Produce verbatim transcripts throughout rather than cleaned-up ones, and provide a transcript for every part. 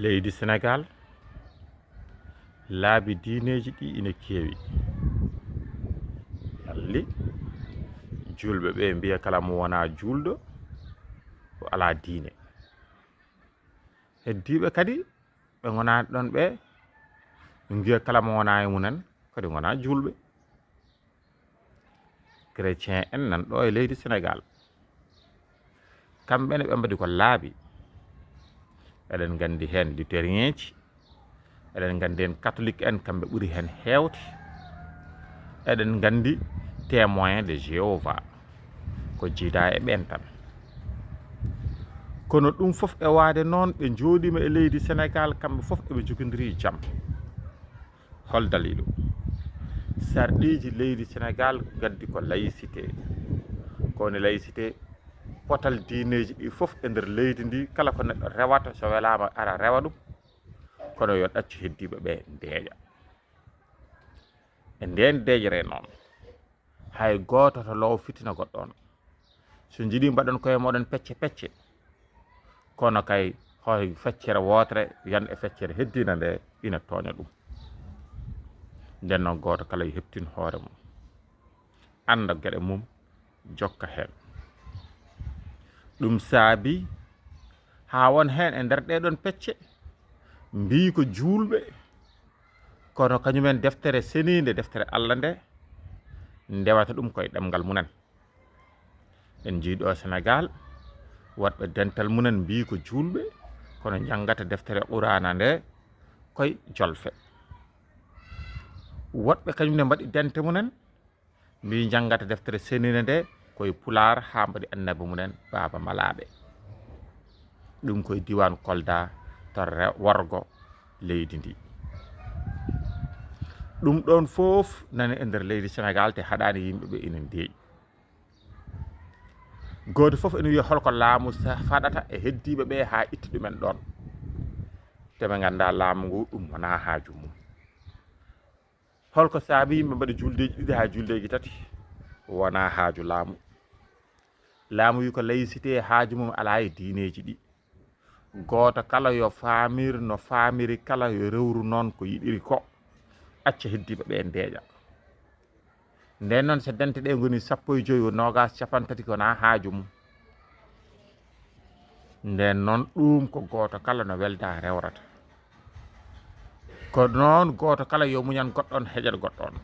Leydi Senegaal, laabi diineeji ɗi ina keewi. Lalli, juulɓe ɓe mbiya kala mo wonaa juulɗo, o alaa diine. Heddiiɓe kadi, ɓe ngonaa ɗoon ɓe, ɓe mbiya kala mo wonaa e mumen, kadi ngonaa juulɓe. Chrétien en nan ɗo e leydi Senegaal. Kamɓe ne ɓe mbaɗi ko laabi. Eɗen nganndi heen luthérienji, eɗen nganndi heen katolik en, kamɓe ɓuri heen heewde. Eɗen nganndi Témoin de Jéhovah, ko jiidaa e ɓeen tan. Kono ɗum fof e waade noon, ɓe njooɗiima e leydi Senegaal, kamɓe fof eɓe njogindiri jam. Hol daliilu? Sarɗiiji leydi Senegaal ngaddi ko laïcité. Ko woni laïcité? Potal diineeji ɗi fof e nder leydi ndi, kala ko neɗɗo rewata, so welaama ara rewa ɗum, kono yo ɗaccu heddiiɓe ɓe ndeeƴa. E ndeen deeƴre noon, hay gooto to loowa fitina goɗɗo on. So njiɗi mbaɗon koye mooɗon pecce pecce, kono kay hoy feccere wootere yan e feccere heddiinde nde ina tooña ɗum. Nden noon gooto kala yo heɓtin hoore mum, annda geɗe mum, jokka heen. Ɗum saabi haa won heen e nder ɗee ɗoon pecce mbiyi ko juulɓe, kono kañumen deftere seniinde, deftere Allah nde, ndewata ɗum koye ɗemngal mumen. En njii ɗo Senegaal, waɗɓe dental mumen mbiyi ko juulɓe, kono njanngata deftere Quraana nde koye jolfe. Woɗɓe kañum ne mbaɗi dente mumen, mbiyi njanngata deftere seniinde nde koye pulaar haa mbaɗi annabi mumen Baaba Malaaɓe. Ɗum koye diiwaan Kolda to re-, worgo leydi ndi. Ɗum ɗoon fof nani e nder leydi Senegaal, te haɗaani yimɓe ɓe ina ndeeƴi. Gooto fof ene wiya holko laamu sa-, faɗata e heddiiɓe ɓe haa itta ɗumen ɗoon. Te ɓe nganndaa laamu ngu ɗum wonaa haaju mum. Holko saabi yimɓe mbaɗi juldeeji ɗiɗi haa juldeeji tati? Wonaa haaju laamu. Laamu wi ko laïcité, haaju mum alaa e diineeji ɗi. Gooto kala yo faamir no faamiri kala, yo rewru noon ko yiɗiri ko. Acca heddiiɓe ɓe ndeeƴa. Nden noon so dente ɗe ngoni sappo e joyi, noogaas, capanɗe tati ko wonaa haaju mum. Nden noon ɗum ko gooto kala no welda rewrata. Ko noon gooto kala yo muñan goɗɗo on, heƴat goɗɗo on.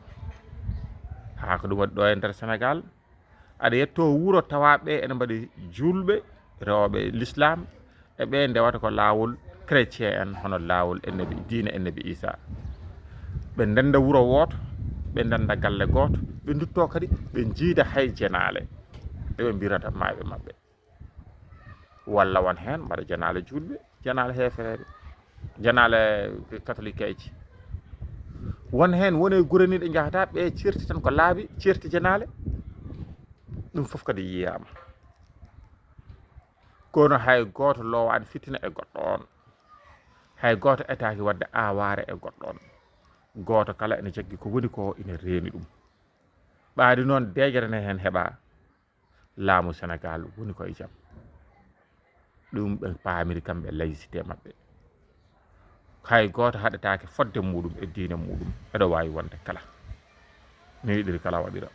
Haa ko ɗum waɗi ɗo e nder Senegaal, aɗa yetto wuro tawa ɓe ene mbaɗi julɓe, rewɓe l'islam, e ɓe ndewata ko laawol chrétien en, hono laawol annabi, diine annabi Isa. Ɓe ndenda wuro wooto, ɓe ndenda galle gooto, ɓe ndutto kadi, ɓe njiida hay jenaale ɗe ɓe mbirata maayɓe maɓɓe. Walla won heen mbaɗa jenaale julɓe, jenaale heefereeɓe, jenaale katolikeeji. Won heen woni e gure ni ɗe njahata, ɓe ceerti tan ko laabi, ceerti jenaale. Ɗum fof kadi yiyaama. Kono hay gooto loowaani fitina e goɗɗo on. Hay gooto etaaki waɗde aawaare e goɗɗo on. Gooto kala ene jaggi ko woni ko, ina reeni ɗum. Ɓaadi noon deeƴere ne heen heɓa, laamu Senegaal woni koye jam. Ɗum ɓe paamiri kamɓe laïcité maɓɓe. Hay gooto haɗetaake fodde muɗum e diine muɗum. Eɗo waawi wonde kala. No yiɗiri kala waɗira.